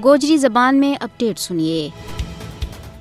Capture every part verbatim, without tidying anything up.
گوجری زبان میں اپڈیٹ سنیے۔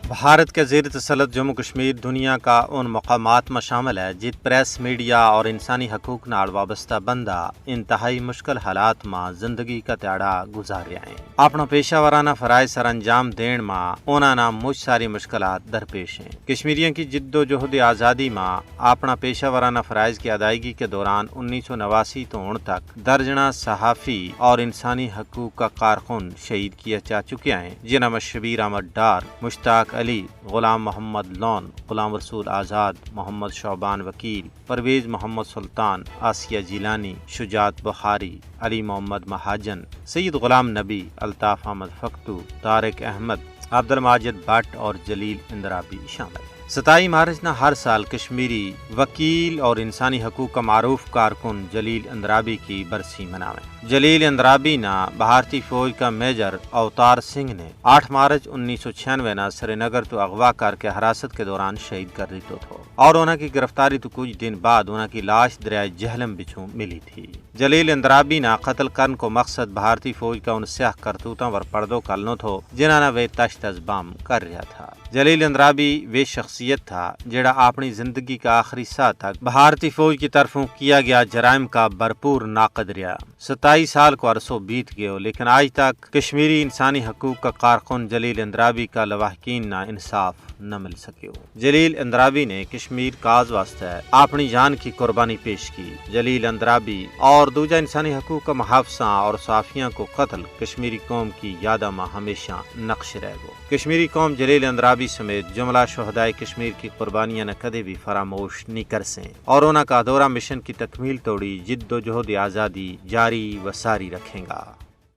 بھارت کے زیر تسلط جموں کشمیر دنیا کا ان مقامات ما شامل ہے جت پریس میڈیا اور انسانی حقوق نال وابستہ بندہ انتہائی مشکل حالات ما زندگی کا تیاڑا گزار رہیا ہیں۔ اپنا پیشہ ورانہ فرائض سر انجام دین ما انہاں نا مچ ساری مشکلات درپیش ہیں۔ کشمیریاں کی جد و جہد آزادی ما اپنا پیشہ ورانہ فرائض کی ادائیگی کے دوران انیس سو نواسی تو ہن تک درجناں صحافی اور انسانی حقوق کا کارکن شہید کیا جا چکیا ہیں، جنہاں ما شبیر احمد ڈار، مشتاق علی، غلام محمد لون، غلام رسول آزاد، محمد شعبان وکیل، پرویز محمد سلطان، آسیہ جیلانی، شجاعت بخاری، علی محمد مہاجن، سید غلام نبی، الطاف احمد فکتو، طارق احمد، عبدالماجد بٹ اور جلیل اندرابی شامل ہیں۔ ستائی مارچ نا ہر سال کشمیری وکیل اور انسانی حقوق کا معروف کارکن جلیل اندرابی کی برسی مناویں۔ جلیل اندرابی نا بھارتی فوج کا میجر اوتار سنگھ نے آٹھ مارچ انیس سو چھیانوے نا سری نگر تو اغوا کر کے حراست کے دوران شہید کر دیتو تھو اور انہاں کی گرفتاری تو کچھ دن بعد انہاں کی لاش دریائے جہلم بچوں ملی تھی۔ جلیل اندرابی نا قتل کرن کو مقصد بھارتی فوج کا ان سیاہ کرتوتاں ور پڑدو کرنو تھو، جنہاں نا ویہ تشت از بم کر رہیا تھا۔ جلیل اندرابی ویہ شخصیت تھا جیڑا اپنی زندگی کا آخری ساہ تک بھارتی فوج کی طرفوں کیا گیا جرائم کا بھرپور ناقد رہیا۔ ستائی سال کو عرصو بیت گیو لیکن آج تک کشمیری انسانی حقوق کا کارکن جلیل اندرابی کا لواحقین نا انصاف نہ مل سکیو۔ جلیل اندرابی نے کشمیر کاز واسطے اپنی جان کی قربانی پیش کی۔ جلیل اندرابی اور دوجہ انسانی حقوق کا محافظاں اور صحافیاں کو قتل کشمیری قوم کی یاداں ما ہمیشہ نقش رہ گو۔ کشمیری قوم جلیل اندرابی سمیت جملہ شہدائے کشمیر کی قربانیاں نا کدے بھی فراموش نہیں کر سیں اور انہاں کا ادھورا مشن کی تکمیل توڑی جد و جہد آزادی جاری و ساری رکھیں گا۔